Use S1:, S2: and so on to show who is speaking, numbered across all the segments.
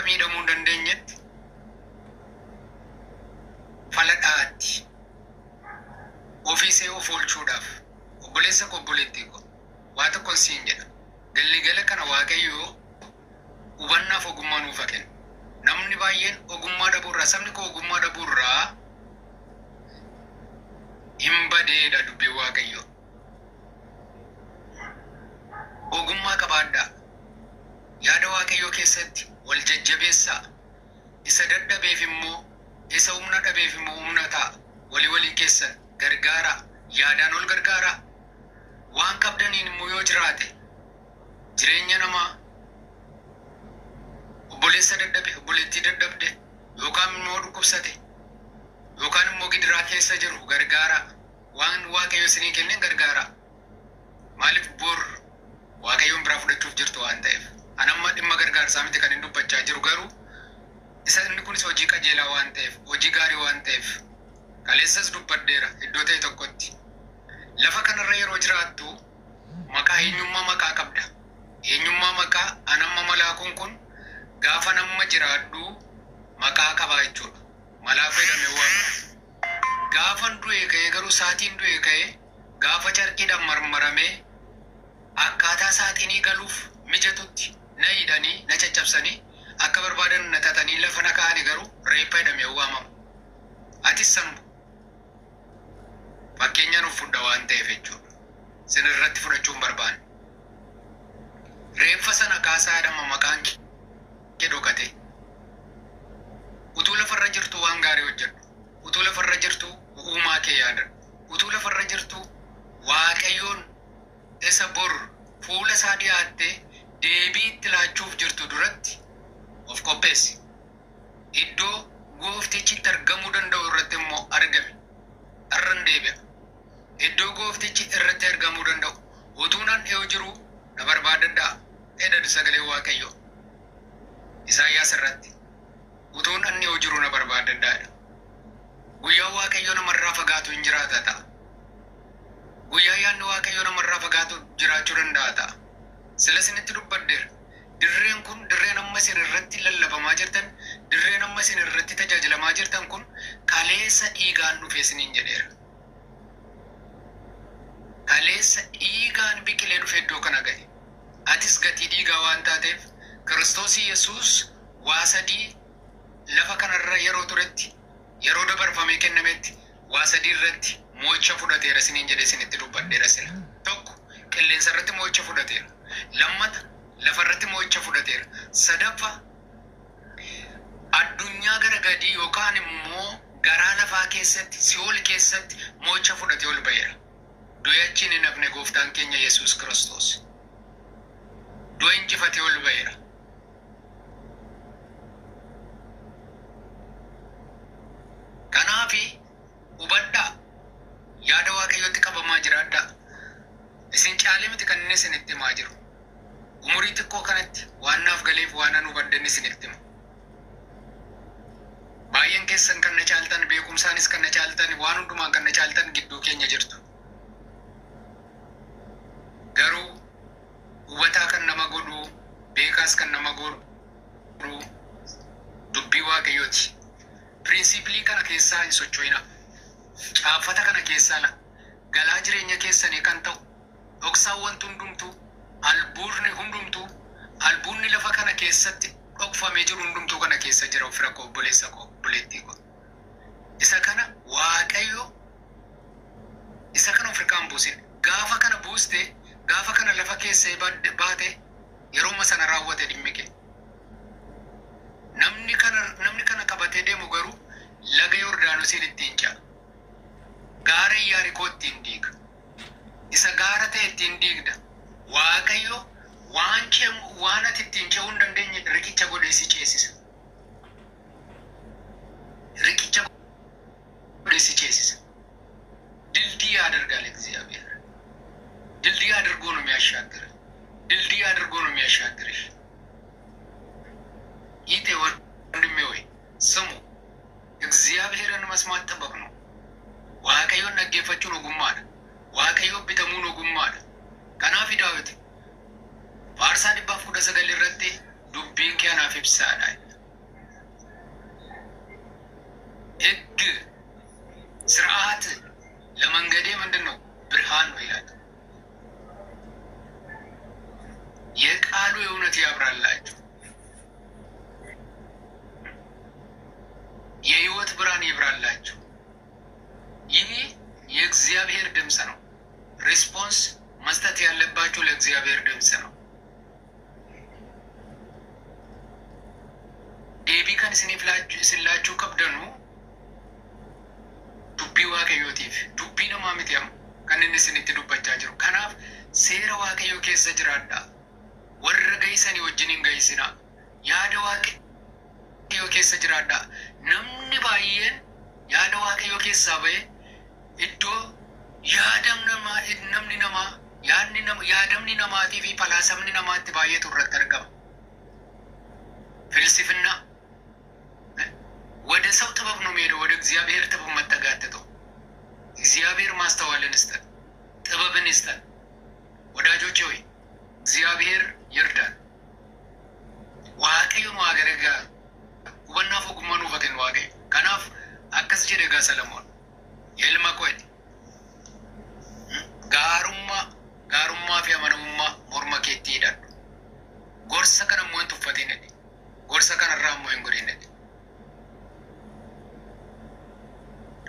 S1: akka miidhamuu hin dandeenyetti fala dha'atti. Ofiisee of oolchuudhaaf obboleessa koo obboleettii koo waa tokkon siin jedha. Galligala kana Waaqayyo hubannaaf ogummaa nuuf haa kennu. Namni baay'een ogummaa dhabuurraa sabni koo ogummaa dhabuurraa hin badeedha dubbiin Waaqayyoo. Ogummaa qabaadhaa. Yaada Waaqayyoo keessatti wal jajjabeessaa. Isa dadhabeef immoo isa humna dhabeef immoo humna ta'a. Walii walii keessan gargaaraa. Yaadaan ol gargaaraa. Waan qabdaniin immoo yoo jiraate jireenya namaa obboleessa dadhabe, obboleettii dadhabde yookaan immoo dhukkubsate yookaan immoo gidiraa keessa jiru gargaaraa. Waan Waaqayyo isinii kenneen gargaaraa. Maaliif bor Waaqayyoon biraa fudhachuuf jirtu waan ta'eef. An amma dhimma gargaarsaa miti kan hin dubbachaa jiru garuu isa inni kunis hojii qajeelaa waan ta'eef, hojii gaarii waan ta'eef. Kaleessas dubbadheera iddoo ta'e tokkotti. Lafa kanarra yeroo jiraattu maqaa eenyummaa maqaa qabda. Eenyummaa maqaa an amma malaakuun kun gaafa amma jiraadhu maqaa qabaa jechuudha. Malaakuu jedhamee waamama. Gaafan du'ee ka'ee garuu saatiin du'ee ka'ee gaafa carqiidhaan marmaramee akkaataa saaxinii galuuf mijatutti na hidhanii na caccabsanii akka barbaadan na xaxanii lafa na kaa'anii garuu reeffa jedhamee waamama. Atis sanuma. Fakkeenyaan of fudha waan ta'eef jechuudha. Sin irratti fudhachuu hin barbaanne. Reeffa sana kaasaa jedhama maqaan kee dhokate. Utuu lafarra jirtu waan gaarii hojjedhu. Utuu lafarra jirtu uumaa kee yaadadhu. Utuu lafarra jirtu Waaqayyoon isa bor fuula isaa dhiyaattee deebii itti laachuuf jirtu duratti of qopheessi. Iddoo gooftichi itti argamuu danda'u irratti immoo argami. Irran deebi'a. Iddoo gooftichi irratti argamuu danda'u utuu nan dhiyoo jiruu na barbaadadhaa jedha sagaleen Waaqayyoo. Isaayyaas irratti utuun an dhiyoo jiruu na barbaadadhaa jedha. Guyyaa Waaqayyo namarraa fagaatu hin jiraata ta'a. Guyyaa yaadni Waaqayyo namarraa fagaatu jiraachuu danda'a ta'a. Sila isinitti dubbadheera. Dirreen kun dirreen amma isin irratti lallabamaa jirtan, dirreen amma isin irratti tajaajilamaa jirtan kun kaleessa dhiigaan dhufe isiniin jedheera. Kaleessa dhiigaan biqilee dhufe iddoo kana ga'e. Atis gatii dhiigaa waan taateef Kiristoos Yesuus waa sadii lafa kanarra yeroo turetti yeroo dabarfamee kennametti waa sadii irratti mo'icha fudhateera isiniin jedhee isinitti dubbadheera sila. Tokko qilleensa irratti mo'icha fudhateera. Lammata lafa irratti mo'icha fudhateera. Sadaffa addunyaa gara gadii yookaan immoo garaa lafaa keessatti si'ool keessatti mo'icha fudhatee ol ba'eera. Du'e achiin hin hafne gooftaan keenya Yesuus Kiristoos. Du'a injifatee ol ba'eera. Kanaafi hubadhaa yaada Waaqayyootti qabamaa jiraadhaa. Isin caalee miti kan inni isinitti himaa jiru. Umurii xiqqoo kanatti waan naaf galeef waan an hubadhen isinitti hima. Baay'een keessan kan na caaltan beekumsaanis kan na caaltan waan hundumaan kan na caaltan gidduu keenya jirtu. Garuu hubataa kan nama godhu beekaas kan nama godhu dubbii Waaqayyooti. Piriinsiipilii kana keessaa hin socho'inaa. Caaffata kana keessaa la galaa jireenya keessanii kan ta'u dhoksaan wanti hundumtuu albuudni hundumtuu albuudni lafa kana keessatti dhokfamee jiru hundumtuu kana keessa jira fira koo obboleessa koo obboleettii koo. Isa kana Waaqayyo isa kana of hirkaan buusin. Gaafa kana buuste gaafa kana lafa keessee baate yerooma sana raawwate dhimmi kee. Namni kana namni kana qabatee deemu garuu laga Yordaanosiin ittiin ce'a. Gaara Iyaarikoo ittiin diiga. Isa gaara ta'e ittiin diigda. Waaqayyo waan ce'u waan ati ittiin ce'uu hin dandeenye riqicha godhee si ceesisa. Riqicha godhee si ceesisa. ድልድይ ያደርጋል እግዚአብሔር። ድልድይ አድርጎ ነው የሚያሻግርህ። ድልድይ አድርጎ ነው የሚያሻግርሽ። ይቴ ወንድሜ ወይ ስሙ፣ እግዚአብሔርን መስማት ጥበብ ነው። Waaqayyoon dhaggeeffachuun ogummaadha. Waaqayyoon bitamuun ogummaadha. Kanaaf Daawit faarsaa 119 irratti dubbiin kee anaaf ibsaadha. ሕግ ስርዓት ለመንገዴ ምንድን ነው? ብርሃን ነው ይላል። የቃሉ የእውነት ያብራላችሁ፣ የህይወት ብርሃን ይብራላችሁ። ይህ የእግዚአብሔር ድምፅ ነው። Response መስጠት ያለባችሁ ለእግዚአብሔር ድምፅ ነው። Deebii kan isiniif isin laachuu qabdanu dubbii Waaqayyootiif, dubbii namaa miti amma kan inni isinitti dubbachaa jiru. Kanaaf seera Waaqayyoo keessa jiraadhaa. Warra gahisanii wajjin hin gahisinaa. Yaada Waaqayyoo keessa jiraadhaa. Namni baay'een yaada Waaqayyoo keessaa ba'e iddoo yaadam namaa namni namaa yaadni nama yaadamni namaatii fi falaasamni namaatti baay'eetu irratti argama. ፍልስፍና ወደ ሰው ጥበብ ነው የሚሄደው፣ ወደ እግዚአብሔር ጥበብ መጠጋት ትቶ። እግዚአብሔር ማስተዋልን ይስጠን፣ ጥበብን ይስጠን። ወዳጆቼ ሆይ፣ እግዚአብሔር ይርዳን። Waaqayyo nu haa gargaaru. Hubannaaf ogummaa nuuf haa kennu Waaqayyo. Kanaaf akkas jedhe egaa Salamoon. Ilma koo jedhe. Gaarummaa fi amanamummaa morma keetti hidhadhu. Gorsa kana immoo hin tuffatin jedhe. Gorsa kanarraa immoo hin gorin jedhe.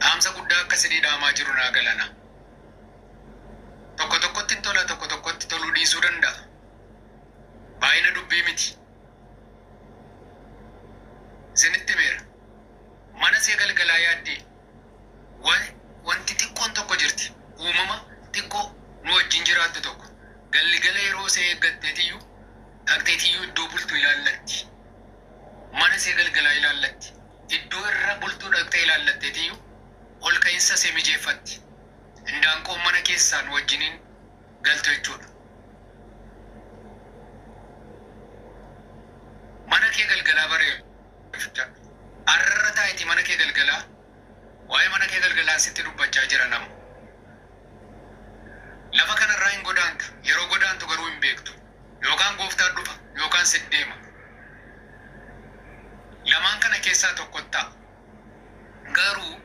S1: Dhaamsa guddaa akka isinii dhaamaa jiru naa galana. Tokko tokkotti hin tola, tokko tokkotti toluu dhiisuu danda'a. Baay'ina dubbii miti. Isinitti beera. Mana see galgalaa yaaddee wanti xiqqoon tokko jirti. Uumama xiqqoo nu wajjin jiraattu tokko. Galgala yeroo see eeggatteetiyyuu dhaqxeetiyyuu iddoo bultu ilaallatti. Mana see galgalaa ilaallatti. Iddoo irra bultuu dhaqxee ilaallatteetiyyuu ol ka'iinsa see mijeeffatti. Indaanqoon mana keessaa nu wajjiniin galtu jechuudha. Mana kee galgalaa bareeffadhu. Arrarra taa'iti mana kee galgalaa. Waa'ee mana kee galgalaa sitti dubbachaa jira nama. Lafa kanarraa hin godaantu. Yeroo godaantu garuu hin beektu. Yookaan gooftaan dhufa yookaan sit deema. Lamaan kana keessaa tokko ta'a. Garuu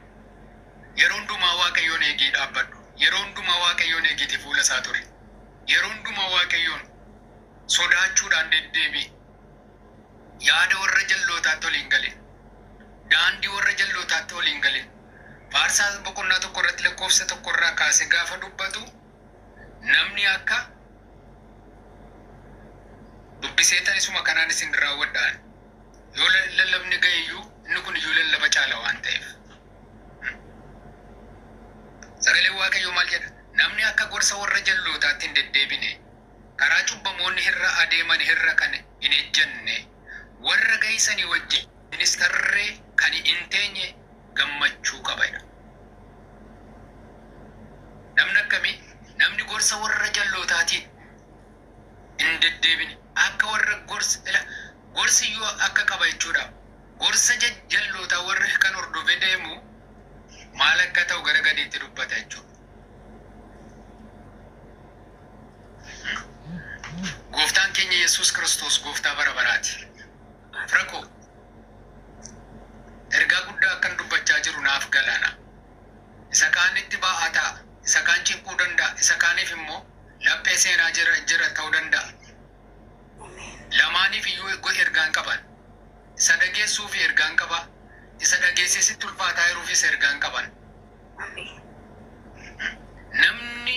S1: yeroo hundumaa Waaqayyoon eegii dhaabbadhu. Yeroo hundumaa Waaqayyoon eegiiti fuula isaa ture. Yeroo hundumaa Waaqayyoon sodaachuudhaan deddeebi'i. Yaada warra jallootaatti ol hin galin. Daandii warra jallootaatti ol hin galin. Faarsaa boqonnaa 1 irratti lakkoofsa 1 irraa kaase gaafa dubbatu namni akka dubbiseetan isuma kanaan isin raawwadhaan yoo lallabni ga'e iyyuu inni kun iyyuu lallaba caala waan ta'eef. Sagaleen Waaqayyoo maal jedha? Namni akka gorsa warra jallootaatti hin deddeebine, karaa cubbamoonni irra adeeman irra kan hin ejjenne, warra gahisanii wajjinis tarree kan hin teenye gammachuu qaba jedha. Namni akkamii? Namni gorsa warra jallootaatiin hin deddeebine, akka warra gorsa ila gorsi iyyuu akka qaba jechuudha. Gorsa jallootaa warri kan hordofee deemu maal akka ta'u gara gadiitti dubbata jechuudha. Gooftaan keenya Yesuus Kiristoos gooftaa bara baraati. Fira koo, ergaa guddaa akkan dubbachaa jiru naaf galaana. Isa kaanitti ba'aa ta'a. Isa kaan cinquu danda'a. Isa kaaniif immoo laphee seenaa jira jira ta'uu danda'a. Lamaaniif iyyuu ergaan qaban. Isa dhageessuuf ergaan qaba. Isa dhageessisitti ulfaataa jiruufis ergaan qaban. Namni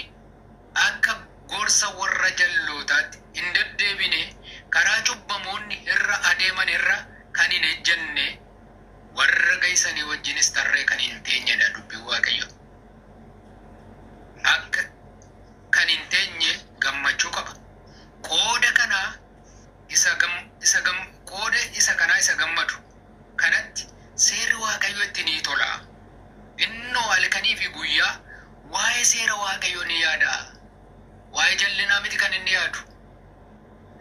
S1: akka gorsa warra jallootaatti hin deddeebine, karaa cubbamoonni irra adeeman irra kan hin ejjenne, warra gahisanii wajjinis tarree kan hin teenyedha dubbiin Waaqayyo. Akka kan hin teenye gammachuu qaba. Qooda kanaa isa gam isa gam qooda isa kanaa isa gammadu kanatti seerri Waaqayyo itti ni tola. Innoo halkanii fi guyyaa waa'ee seera Waaqayyo ni yaada. Waa'ee jallinaa miti kan inni yaadu.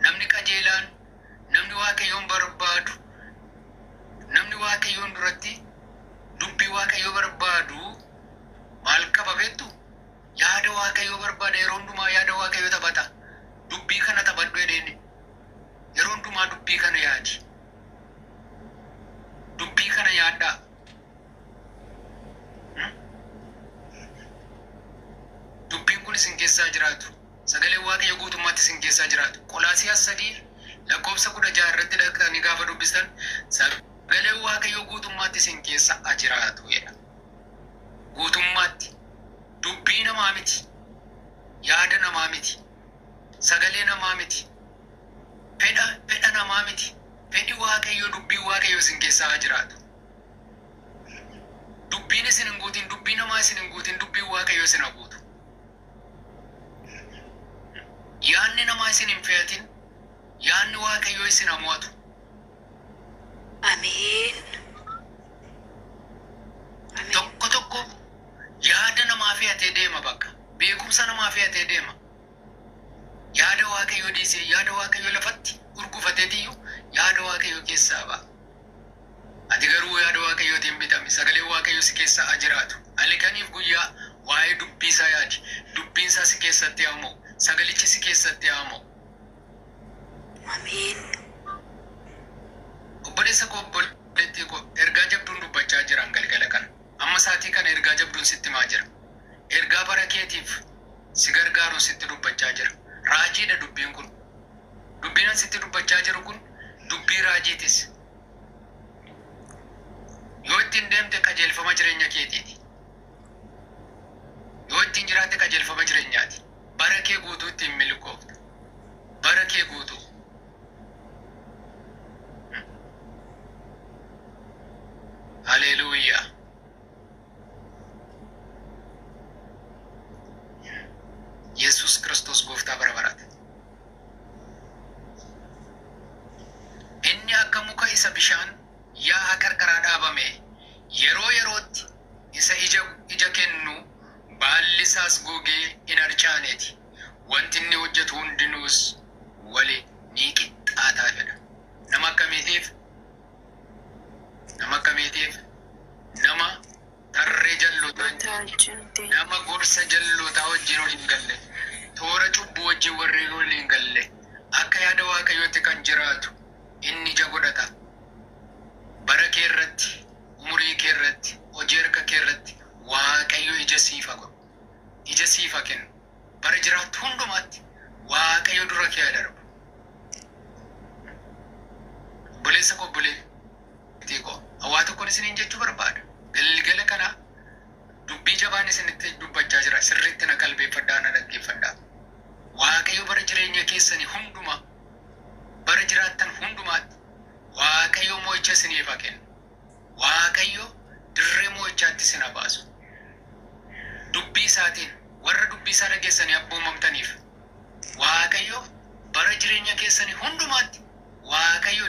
S1: Namni qajeelaan, namni Waaqayyoon barbaadu, namni Waaqayyoon duratti dubbii Waaqayyoo barbaadu maal qaba beektu? Yaada Waaqayyoo barbaada, yeroo hundumaa yaada Waaqayyoo taphata. Dubbii kana taphadhu jedheen. Yeroo hundumaa dubbii kana yaadi. Dubbii kana yaaddaa. 16 irratti dhaqxanii gaafa dubbistan sagaleen Waaqayyoo guutummaatti isin keessa haa jiraatu jedha. Guutummaatti dubbii namaa miti, yaada namaa miti, sagalee namaa miti, fedha namaa miti. Fedhi Waaqayyoo, dubbii Waaqayyoo isin keessa haa jiraatu. Dubbiin isin hin guutin, dubbii namaa isin hin guutin, dubbiin Waaqayyoo isin haa guutu. Yaadni namaa isin hin fe'atin, yaadni Waaqayyoo isin haa mo'atu.
S2: Ameen. Ameen.
S1: Tokko tokko yaada namaa fe'atee deema bakka. Beekumsa namaa fe'atee deema. Yaada Waaqayyoo dhiisee, yaada Waaqayyoo lafatti urgufateetiyyuu yaada Waaqayyoo keessaa ba'a. Ati garuu yaada Waaqayyootiin bitami. Sagaleen Waaqayyoo si keessa haa jiraatu. Halkaniif guyyaa waa'ee dubbii isaa yaadi. Dubbiin isaa si keessatti haa mo'u. Sagalichi si keessatti haa mo'u.
S2: Ameen.
S1: Obboleessa koo, obboleettii koo, ergaa jabduun dubbachaa jiran galgala kana. Amma saatii kana ergaa jabduun sitti himaa jira. Ergaa bara keetiif si gargaaruun sitti dubbachaa jira. Raajiidha dubbiin kun. Dubbiin an sitti dubbachaa jiru kun dubbii raajiitis. Yoo ittiin deemte qajeelfama jireenya keetiiti. Yoo ittiin jiraatte qajeelfama jireenyaati. Bara kee guutuu ittiin milkoofta. Bara kee guutuu. Haleluuyaa. Yesus Kiristoos gooftaa bara baraati. Inni akka muka isa bishaan yaa'a qarqaraa dhaabame yeroo yerootti isa ija kennu, baalli isaas gogee hin harcaaneeti. Wanti inni hojjetu hundinuus wali ni qixxaataa jedha. Nama akkamiitiif? Nama akkamiitiif? Nama tarree jallotaa hin ta'in, nama gorsa jallotaa wajjin wal hin galle, toora cubbuu wajjin warri wal hin galle, akka yaada Waaqayyootti kan jiraatu inni ija godhata. Bara kee irratti, umurii kee irratti, hojii harka kee irratti Waaqayyo ija siif haa godhu. Ija siif haa kennu. Bara jiraattu hundumaatti Waaqayyo dura kee haa darbu. Obboleessa koo, obboleettii koo, waa tokkoon isiniin jechuu barbaada. Galgala kana dubbii jabaan isinitti dubbachaa jira. Sirriitti na qalbeeffadhaa, na dhaggeeffadhaa. Waaqayyo bara jireenya keessanii hundumaa, bara jiraattan hundumaatti Waaqayyo mo'icha isiniif haa kennu. Waaqayyo dirree mo'ichaatti isin haa baasu. Dubbii isaatiin warra dubbii isaa dhageessanii abboomamtaniif Waaqayyo bara jireenya keessanii hundumaatti Waaqayyo